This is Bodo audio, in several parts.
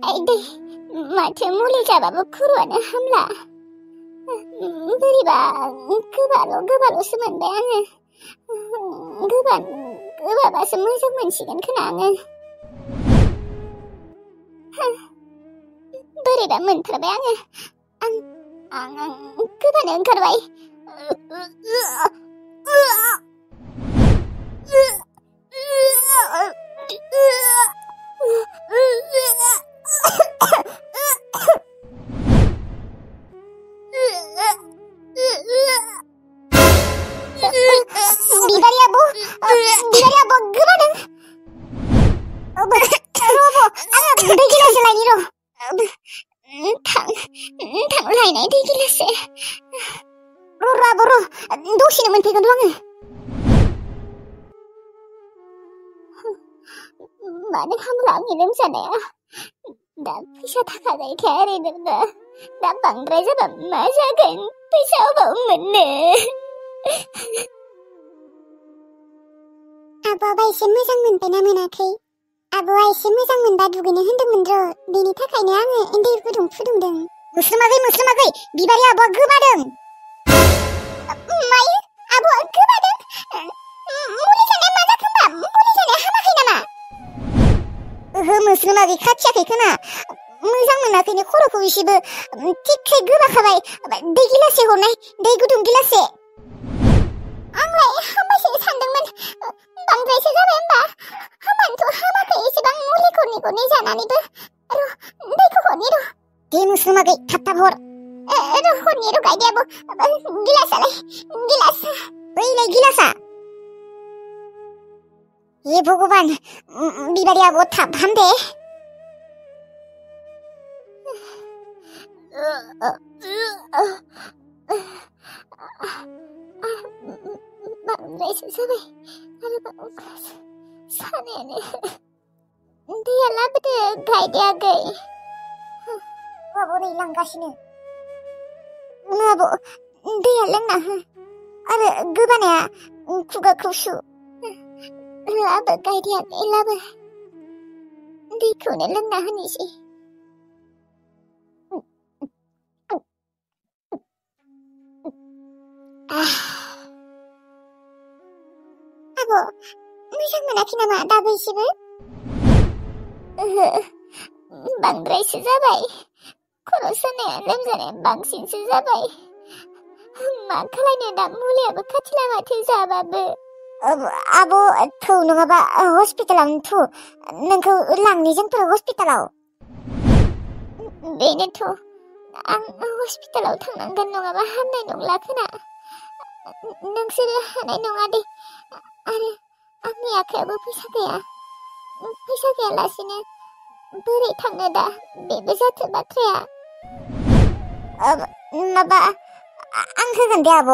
आइदै माथो मुलि जाबाबो खर'आनो हामला। बोरैबा गोबाल'सो मोनबाय आङो। गोबाबासो मोजां मोनसिगोन खोना आङो। बोरैबा मोनथारबाय आङो। आं गोबानो ओंखारबाय। बिबारि आब' गोबादों। आङो दै गिलाससे लायनि र'। लायनाय दै गिलाससे। र' आब' दसेनो मोनफैगोन र' आङो। मानो हामला आंनि लोमजानाया? दा फैसा थाखा गैखाया ओरैनो दा बांद्राय जाबा मा जागोन? फैसा अबाव मोननो? आब'आबा एसे मोजां मोनबायना मोनाखै? आब'आ एसे मोजां मोनबा दुगैनो होन्दोंमोन र'। बेनि थाखायनो आङो दै गुदुं फुदुंदों। मोस्रोमाखै बिबारि आब'आ गोबादों। मायो? आब'आ गोबादों? मुलि जानाया मा जाखो होमबा? मुलि जानाया हामाखै नामा? ओहो मोस्रोमाखै खाथियाखै खोना। मोजां मोनाखैनो खर'खौ एसेबो। थिगसे गोबाखाबाय। दै गिलाससे हरनाय, दै गुदुं गिलाससे। आंलाय हामबायसो सानदोंमोन। बांद्रायसो जाबाय होमबा? हामानोथ' हामाखै एसेबां मुलि गरनै जानानैबो। र' दैखौ हरनि र'। दे मोस्रोमाखै थाब हर। र' हरनि र' गायदे आब'। गिलासालाय गिलास। बैलाय गिलासा। हे भगबान, बिबारि आब' थाब हाम दे। बांद्रायसो जाबाय आरोबाव सानायानो। दैया लाबोदो गायदे आगै। आब' नै लांगासिनो। आब' दैया लोंना हो। आरो गोबानाया खुगाखौ सु। लाबो गायदे आगै लाबो। दैखौनो लोंना होनोसै। आब' मोजां मोनाखै नामा दाबो एसेबो? ओहो बांद्रायसो जाबाय। खर' सानाया लोमजानाया बांसिनसो जाबाय। मा खालायनो दा मुलियाबो खाथिला माथो जाबाबो। आब' थौ नङाबा हस्पिटालावनो थौ। नोंखौ लांनि जोंफोर हस्पिटालाव। बेनोथ' आं हस्पिटालाव थांनांगोन नङाबा हामनाय नंला खोना। नोंसोरो हानाय नङा दे। आरो आंनि आखायावबो फैसा गैया। फैसा गैयालासिनो बोरै थांनो दा? बेबो जाथो बाथ्राया। माबा आं होगोन दे आब'।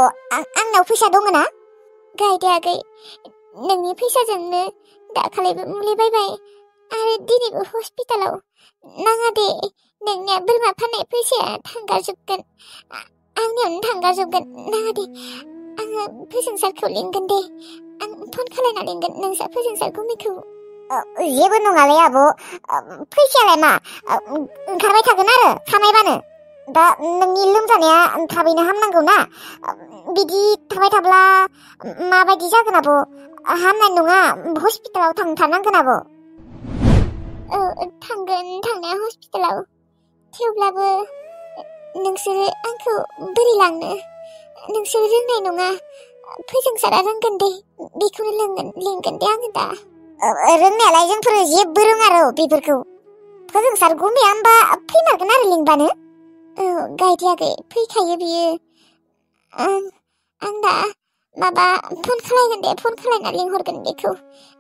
आंनाव फैसा दङ ना? गायदे आगै नोंनि फैसाजोंनो दाखालिबो मुलि बायबाय आरो दिनैबो हस्पिटालाव। नाङा दे नोंनिया बोरमा फाननाय फैसाया थांगारजोबगोन। आंनियावनो थांगारजोबगोन। नाङा दे आङो फोजोंसारखौ लिंगोन दे। आं फन खालायना लिंगोन नोंसा फोजोंसार गुमैखौ। जेबो नङालै आब'। फैसायालाय मा ओंखारबाय थागोन आरो खामायबानो। दा नोंनि लोमजानाया थाबैनो हामनांगौ ना। बिदि थाबाय थाब्ला माबायदि जागोन आब'? हामनाय नङा। हस्पिटालाव थांथारनांगोन आब'। थांगोन थांनाया हस्पिटालाव। थेवब्लाबो नोंसोरो आंखौ बोरै लांनो? नोंसोर रोंनाय नङा। फोजोंसारा रोंगोन दे। बेखौनो लिंगोन दे आङो दा। रोंनायालाय जोंफोर जेबो रोङा र' बेफोरखौ। फोजोंसार गुमैया होमबा फैमारगोन आरो लिंबानो। गायदे आगै फैखायो बियो। आं दा माबा फन खालायगोन दे। फन खालायना लिंहरगोन बेखौ।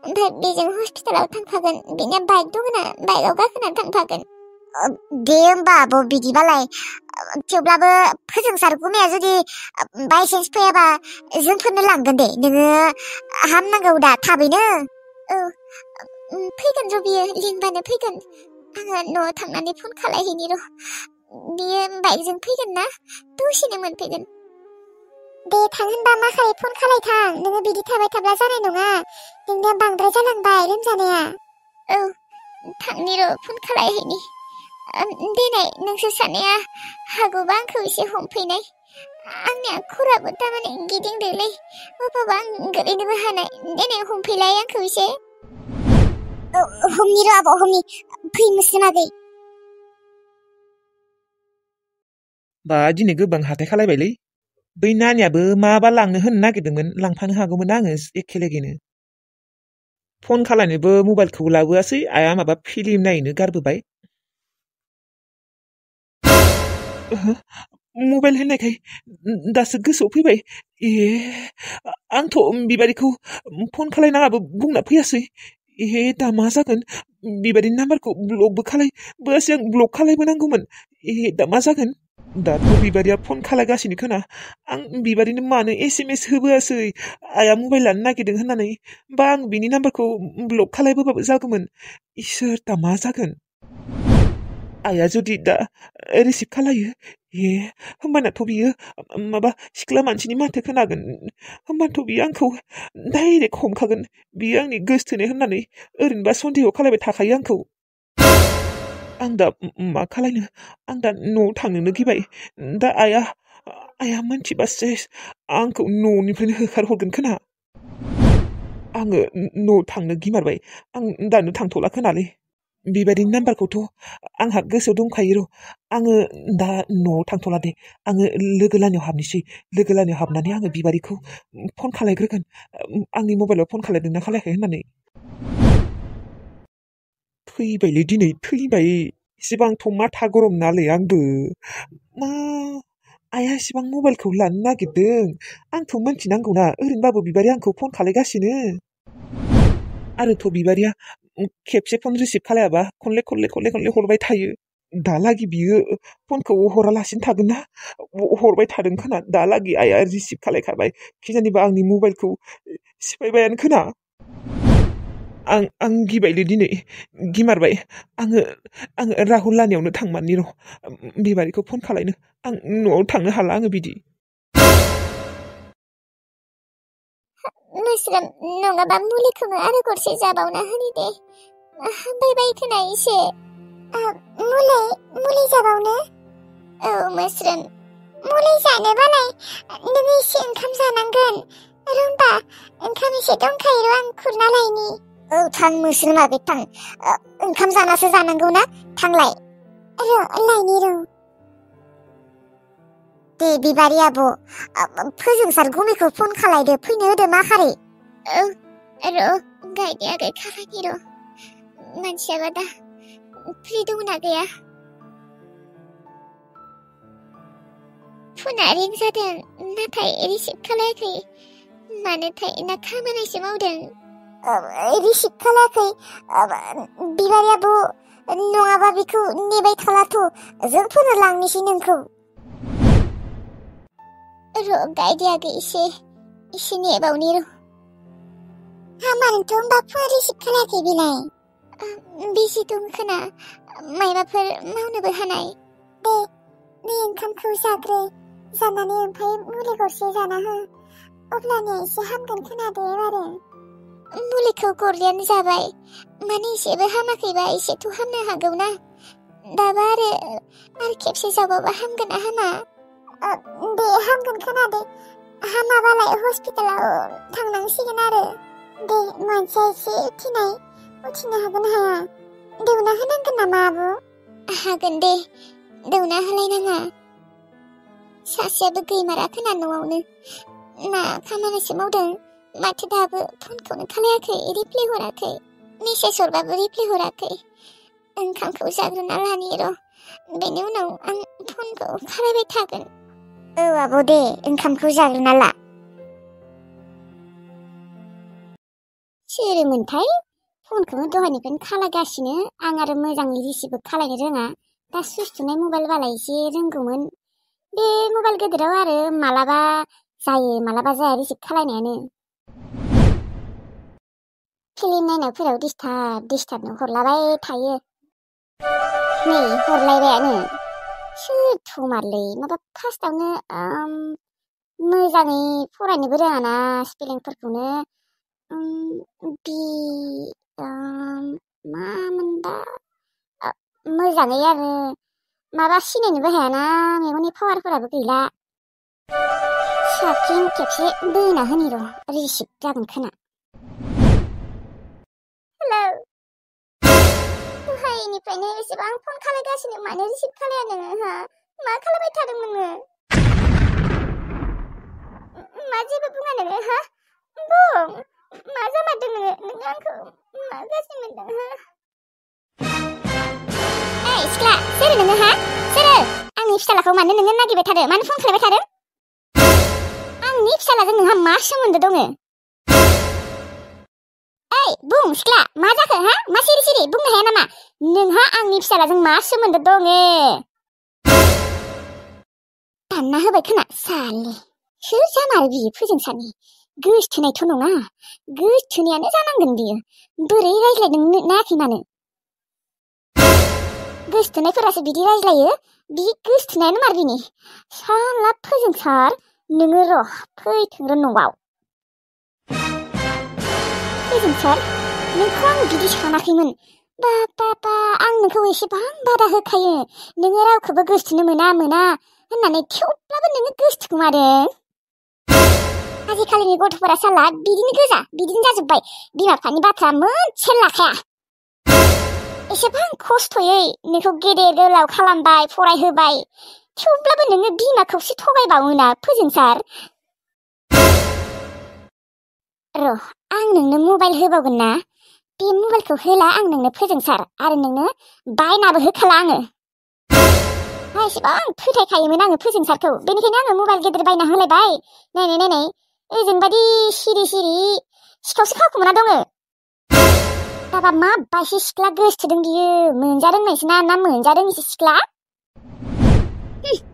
ओमफ्राय बेजों हस्पिटालाव थांफागोन। बेनिया बाइक दङना बाइकआव गाखोनानै थांफागोन। दे होमबा आब' बिदिबालाय। थेवब्लाबो फोजोंसार गुमैया जुदि बायसान्स फैयाबा जोंफोरनो लांगोन दे। नोङो हामनांगौ दा थाबैनो। फैगोन र' बियो लिंबानो फैगोन। आङो न'आव थांनानै फन खालायहैनि र'। बियो बाइकजों फैगोन ना दसेनो मोनफैगोन। दे थां होनबा माखाय फन खालायथां। नोङो बिदि थाबाय थाब्ला जानाय नङा। नोंनिया बांद्राय जालांबाय लोमजानाया। थांनि र' फन खालायहैनि। देनाय नोंसोर सानैया हागौबा आंखौ एसे हमफैनाय आंनि खर'आबो थारमाने गिदिंदोलै अबावबा आं गोलैनोबो हानाय देनाय हमफैलाय आंखौ एसे हमनि र' आब' हमनि फै मुस्लिम आगै बा दिनै गोबां हाथाय खालायबायलै बै नानियाबो माबा लांनो होननो नागिरदोंमोन लांफानो हागौमोन आङो एखे लेगेनो फन खालायनोबो मबाइलखौ लाबोआसै आइया माबा फिल्म नायनो गारबोबाय मबाइल होननायखाय दासो गोसोआव फैबाय ए आंथ' बिबारिखौ फन खालायनाङाबो बुंना फैयासै ए दा मा जागोन बिबारिनि नाम्बारखौ ब्लकबो खालायबोआसै आं ब्लक खालायबोनांगौमोन ए दा मा जागोन दाथ' बिबारिया फन खालायगासिनो खोना आं बिबारिनो मानो SMS होबोआसै आइया मबाइल लानो नागिरदों होननानै बा आं बिनि नाम्बारखौ ब्लक खालायबोबाबो जागौमोन इसोर दा मा जागोन आइया जुदि दा रिसिभ खालायो ए होमबानाथ' बियो माबा सिख्ला मानसिनि माथो खोनागोन होमबाथ' बियो आंखौ डाइरेक्ट हमखागोन बियो आंनि गोसथोनाय होननानै ओरैनोबा सन्देह खालायबाय थाखायो आंखौ आं दा मा खालायनो आं दा न'आव थांनोनो गिबाय दा आइया मोनथिबा सेस आंखौ न'निफ्रायनो होखारहरगोन खोना आङो न'आव थांनो गिमारबाय आं दानो थांथ'ला खोनालै बिबादिनि नाम्बारखौथ' आंहा गोसोआव दंखायो र' आङो दा न'आव थांथ'ला दे आङो लोगो लानियाव हाबनोसै लोगो लानियाव हाबनानै आङो बिबारिखौ फन खालायग्रोगोन आंनि मबाइलाव फन खालायदोंना खालायाखै होननानै थैबायलै दिनै थैबाय इसेबांथ' माथा गरम नालै आंबो मा आइया इसेबां मबाइलखौ लानो नागिरदों आंथ' मोनथिनांगौना ओरैनोबाबो बिबारिया आंखौ फन खालायगासिनो आरोथ' बिबारिया खेबसे फन रिसिभ खालायाबा खनले हरबाय थायो दालागि बियो फनखौ हरालासिनो थागोन ना हरबाय थादों खोना दालागि आइया रिसिभ खालायखाबाय खिजानिबा आंनि मबाइलखौ सिफायबायानो खोना आं गिबायलै दिनै गिमारबाय आङो राहुल लानियावनो थांमारनि र' बिबारिखौ फन खालायनो आं न'आव थांनो हाला आङो बिदि मुस्लिम नङाबा मुलिखौनो आरो गरसे जाबावना होनि दे हामबायबाय खोना एसे मुलि जाबावनो औ मुस्लिम मुलि जानोबालाय नों एसे ओंखाम जानांगोन रोंबा ओंखाम एसे दंखायो र' आं खुरना लायनि औ थां मुस्लिम आगै थां ओंखाम जानासो जानांगौ ना थांलाय लायनि र' दे बिबारि आब' फोजोंसार गुमैखौ फन खालायदो फैनो होदो मा खारै र' गायदे आगै खालायनि र' मानसियाबा दा फ्रि दंना गैया फना रिं जादों नाथाय रिसिभ खालायाखै मानोथाय ना खामानिसो मावदों रिसिभ खालायाखै बिबारि आब' नङाबा बेखौ नेबाय थालाथ' जों फोरलांनोसै नोंखौ र' गायदे आगै एसे नेबावनि र' हामानोथ' होमबा फन रिसिभ खालायाखै बिलाय बिजि दं खोना मायबाफोर मावनोबो हानाय दे नै ओंखामखौ जाग्रो जानानै ओमफ्राय मुलि गरसे जाना हो अब्लानिया एसे हामगोन खोनादो एबारो मुलिखौ गरसेयानो जाबाय माने एसेबो हामाखैबा एसेथ' हामनो हागौ ना दाबा आरो खेबसे जाबावबा हामगोन ना हामा दे हामगोन खोनादो हामाबालाय हस्पिटालाव थांनांसिगोन आरो दे मानसिया एसे उथिनो हागोन हाया दौना होनांगोन नामा आब' हागोन दे दौना होलायनाङा सासेयाबो गैमारा खोना न'आवनो मा खामानिसो मावदों माथो दाबो फनखौनो खालायाखै रिप्लाय हराखै मेसेज हरबाबो रिप्लाय हराखै ओंखामखौ जाग्रोना लानि र' बेनि उनाव आं फनखौ खालायबाय थागोन औ आब' दे ओंखामखौ जाग्रोना ला सोरमोनथाय फनखौनो दहायनिफ्रायनो खालायगासिनो आं आरो मोजाङै रिसिभबो खालायनो रोङा दा सुस्थुनाय मबाइलबालाय एसे रोंगौमोन बे मबाइल गेदेराव आरो मालाबा जायो मालाबा जाया रिसिभ खालायनायानो फिल्म नायनायफोराव डिस्टार्बनो हरलाबाय थायो नै हरलायबायानो सोरथमारलै माबा फार्स्टआवनो मोजाङै फरायनोबो रोङाना स्पेलिंफोरखौनो बि मामोनबा मोजाङै आरो माबा सिनायनोबो हायाना मेगननि पावारफोराबो गैला साबसिन खेबसे बोना होनि र' रिसिभ जागोन खोना हेलौ दहायनिफ्रायनो एसेबां फन खालायगासिनो मानो रिसिभ खालाया नोङो हा मा खालामबाय थादों नोङो मा जेबो बुङा नोङो हा बुं मा जामारदों नोङो आंखौ मा गाज्रि मोनदों हा ओइ सिख्ला सोर नोङो हा सोर आंनि फिसालाखौ मानो नोङो नागिरबाय थादों मानो फन खालायबाय थादों आंनि फिसालाजों नोंहा मा सोमोन्दो दङ ओइ बुं सिख्ला मा जाखो हा मा सिरि सिरि बुंनो हाया नामा नोंहा आंनि फिसालाजों मा सोमोन्दो दङ दानना होबाय खोना साले सोर जामारो बियो फोजोंसानि गोसथोनायथ' नङा गोसथोनायानो जानांगोन बियो बोरै रायज्लायदों नायाखै मानो गोसथोनायफोरासो बिदि रायज्लायो बि गोसथोनायानो मार बिनि साला फोजोंसार नोङो र' फैथों र' न'आव फोजोंसार नोंखौ आं बिदि सानाखैमोन बा आं नोंखौ एसेबां बादा होखायो नोङो रावखौबो गोसथोनो मोना होननानै थेवब्लाबो नोङो गोसथोखुमादों आजिखालिनि गथ'फोरा साला बिदिनो गोजा बिदिनो जाजोब्बाय बिमा बिफानि बाथ्रा मोनसेल लाखाया एसेबां खस्थ'यै नोंखौ गेदेर गोलाव खालामबाय फरायहोबाय थेवब्लाबो नोङो बिमाखौसो थगायबावोना फोजोंसार र' आं नोंनो मबाइल होबावगोन ना बे मबाइलखौ होला आं नोंनो फोजोंसार आरो नोंनो बायनाबो होखाला आङो एसेबां फोथायखायोमोन आङो फोजोंसारखौ बेनिखायनो आङो मबाइल गेदेर बायना होलायबाय नायनाय ओजोंबादि सिरि सिखावसो खावखुमाना दङ दाबा माबायसि सिख्ला गोसथोदों बियो मोनजारोंनायसो ना मोनजारोङिसो सिख्ला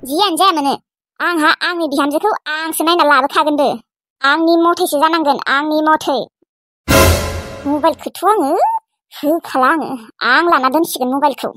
जियानो जाया मानो आंहा आंनि बिहामजोखौ आंसो नायना लाबोखागोनबो आंनि मथैसो जानांगोन आंनि मथै मबाइलखौथ' आङो होखाला आं लाना दोनसिगोन मबाइलखौ